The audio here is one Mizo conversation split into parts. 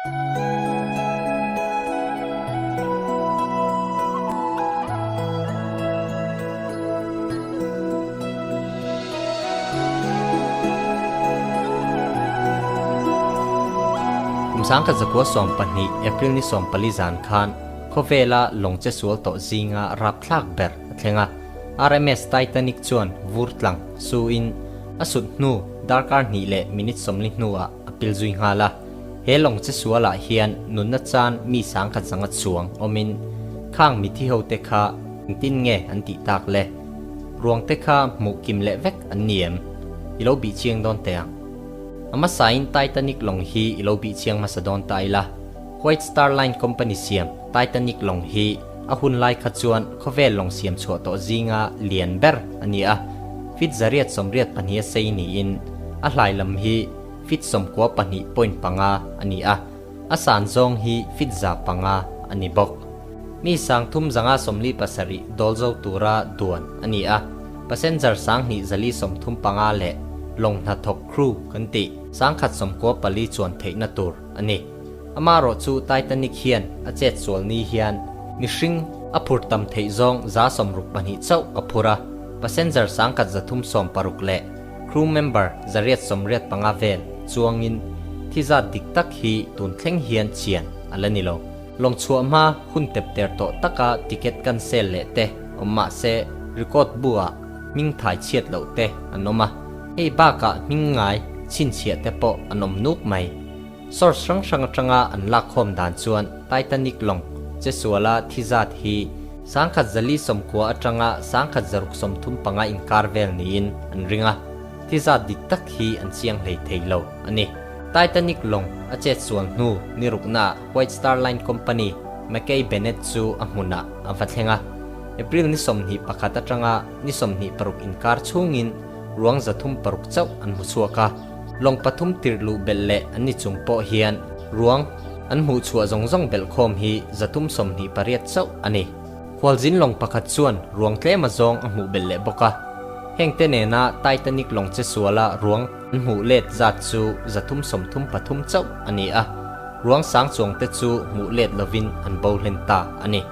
Kum 1912 April ni 14 zan khan khawvela lawng che sual tawh zinga rapthlak ber a thleng a. RMS Titanic chuan vur tlang su in a sut hnu darkar hnih leh minute 40 hnuah a pil zui nghal a. He lawng che sualah hian nunna chan mi sangkhat zanga chuang awmin khang mithi ho te kha engtin nge an tih tak le? Ruang te kha hmuh kim leh vek an ni em? I lo bih chiang dawn teh ang. A hmasain Titanic lawng hi i lo bih chiang hmasa dawn ta ila. White Star Line Company siam Titanic lawng hi a hun lai kha chuan khawvel lawng siam chhuah tawh zinga lian ber a ni a. Feet 182 a sei niin a hlai lam hi feet 92.5 a ni a, a san zawng hi feet 500 a ni bawk. Mi 337 dawl zo tura duan a ni a, passenger 2235 leh lawng hnathawk crew kan tih 194 chuan theihna tur a ni. Amaherawh chu Titanic hian a chet sual ni hian mihring a phur tam theih zawng 62 chauh a phur a, passenger 1360 leh Crew member 885 vel chuangin thi zat dik tak hi tun thleng hian chian a la ni lo. Lawng chhuah hma hun tep ter tawh taka ticket cancel leh te awm mah se record bu ah hming thai chhiat loh te an awm a, hei bakah hming ngai chhinchhiah te pawh an awm nuk mai. Source hrang hrang atanga an lakkhawm dan chuan Titanic lawng che suala thi zat hi 1490 atanga 1635 inkar vel niin an ring a, thi zat dik tak hi an chiang hlei thei lo a ni. Titanic lawng a chet sual hnu ni ruknaah White Star Line Company Mackay Bennett chu a hmunah a va thleng a, April ni 21 atanga ni 26 inkar chhungin ruang 306 chauh an hmu chhuak a. Lawng pathum tirh luh belh leh an ni chung pawh hian ruang an hmuh chhuah zawng zawng belh khawm hi 328 chauh a ni. Khualzin lawng pakhat chuan ruang tlem a zawng a hmuh belh leh bawk a. Heng te nena Titanic lawng che suala ruang an hmuh let zat chu 333 chauh a ni a. Ruang sang chuang te chu hmuh let lovin an bo hlen ta a ni.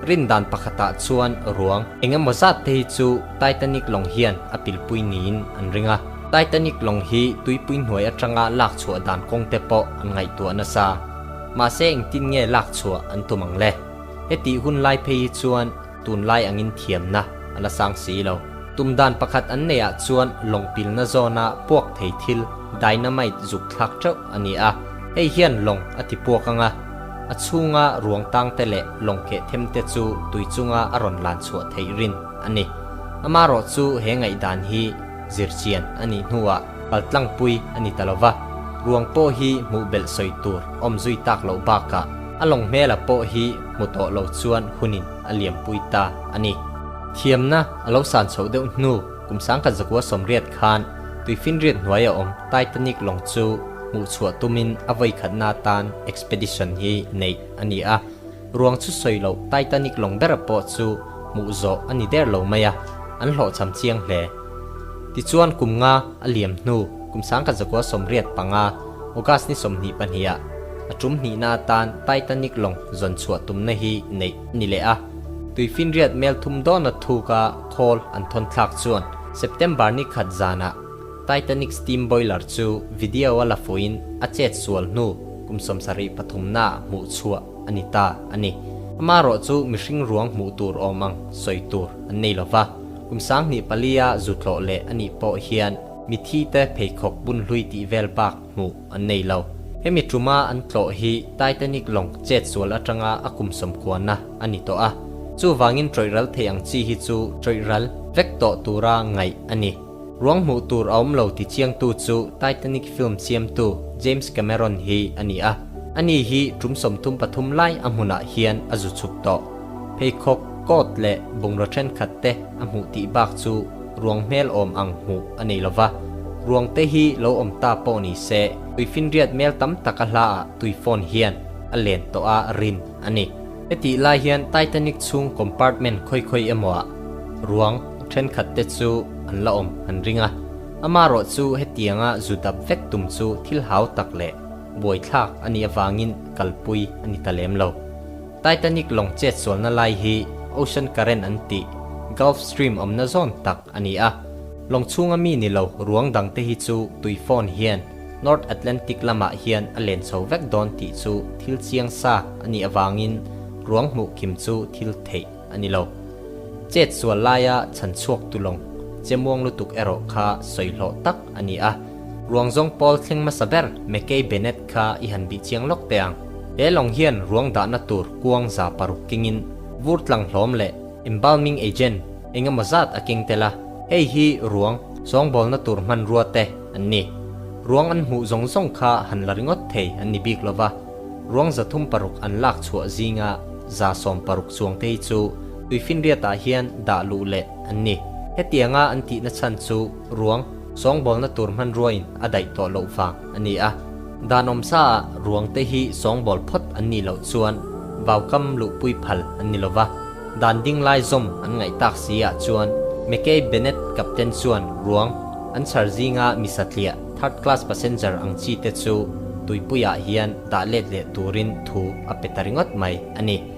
Rin dan pakhatah chuan ruang eng emaw zat te hi chu Titanic lawng hian a pilpui niin an ring a. Titanic lawng hi tuipui hnuai atanga lak chhuah dan kawng te pawh an ngaihtuah nasa. Mahse engtin nge lak chhuah an tum ang le? Hetih hun lai phei hi chuan tunlai angin thiamna a la sang si lo. Tum dan pakhat an neih ah chuan lawng pilna zawna puak thei thil dynamite zuk thlak teuh a ni a. Hei hian lawng a ti puak ang a, a chhunga ruang tang te leh lawng keh them te chu tui chunga a rawn lan chhuah theih rin a ni. Amaherawh chu he ngaihdan hi zirchian a nih hnuah paltlangpui a ni ta lo va, ruang pawh hi hmuh belh sawi tur awm zui tak loh bakah a lawng hmela pawh hi hmu tawh lo chuan hunin a liampui ta a ni. Thiamna a lo san chhoh deuh hnu kum 1980 khan tuifinriat hnuaia awm Titanic lawng chu hmuh chhuah tumin a vawikhatna atan expedition hi neih a ni a. Ruang chu sawi loh Titanic lawng bera pawh chu hmuh zawh a ni der lo mai a, an hlawhchham chiang hle. Tichuan kum nga a liam hnu kum 1985 August ni 22 ah a tum hnihna atan Titanic lawng zawn chhuah tumna hi neih a ni leh a. Tuifinriat mel thum dawna thuka khawl an thawn thlak chuan September ni khat zanah Titanic steam boiler chu video a la fuhin a chet sual hnu kum 73 naah hmuh chhuah a ni ta a ni. Amaherawh chu mihring ruang hmuh tur awm ang sawi tur an nei lo va, kum 2004 a zu tlawh leh a nih pawh hian mithi te pheikhawk bun hlui tih vel bak hmuh an nei lo. Hemi tuma an tlawh hi Titanic lawng chet sual atanga a kum sawmkuana a ni tawh a, chuvangin tawih ral thei ang chi hi chu tawih ral vek tawh tura ngaih a ni. Ruang hmuh tur a awm lo ti chiangtu chu Titanic film siamtu James Cameron hi a ni a. Ani hi tum 33 lai a hmunah hian a zu chhuk tawh. Pheikhawk, coat leh bungraw thenkhat te a hmuh tih bak chu ruang hmel awm ang hmuh a nei lova. Ruang te hi lo awm ta pawh ni se, tuifinriat mel tam tak a hla ah tuifawn hian a len tawh a rin a ni. Hetih lai hian Titanic chhung compartment khawi khawi emaw ah ruang thenkhat te chu an la awm an ring a. Amaherawh chu hetianga zu dap vek tum chu thil hau tak leh. buaithlak a nih avangin kalpui a ni ta lem lo. Titanic lawng chet sualna lai hi Ocean Current an tih, Gulf Stream awmna zawn tak a ni a. Lawng chhunga mi ni lo ruang dangte hi chu tui phone hian North Atlantic lamah hian a len chho vek dawn tih chu thil chiang sa a nih avangin ruang hmuh kim chu thil theih a ni lo. Chet sual laia chhan chhuak tu lawng che muang lutuk erawh kha sawi hlawh tak a ni a. Ruang zawng pawl thleng hmasa ber Mackay Bennett kha i han bih chiang lawk teh ang. He lawng hian ruang dahna tur kuang 600 kengin vur tlang hlawm leh embalming agent eng emaw zat a keng tel a. Hei hi ruang sawngbawlna tur hmanrua te an ni. Ruang an hmuh zawng zawng kha han la ringawt thei an ni bik lova. Ruang 306 an lak chhuah zinga 160 chuang te hi chu tuifinriatah hian dah luh leh an ni. Hetianga an tihna chhan chu ruang sawngbawlna tur hmanruain a daih tawh loh vang a ni a. Dan awmsaah ruang te hi sawngbawl phawt an nih loh chuan vaukam luhpui phal an ni lova. Dan ding lai zawm an ngaih tak si ah chuan Mackay Bennett captain chuan ruang an chhar zinga mi satliah third class passenger ang chi te chu tuipuiah hian dah let leh turin thu a pe ta ringawt mai a ni.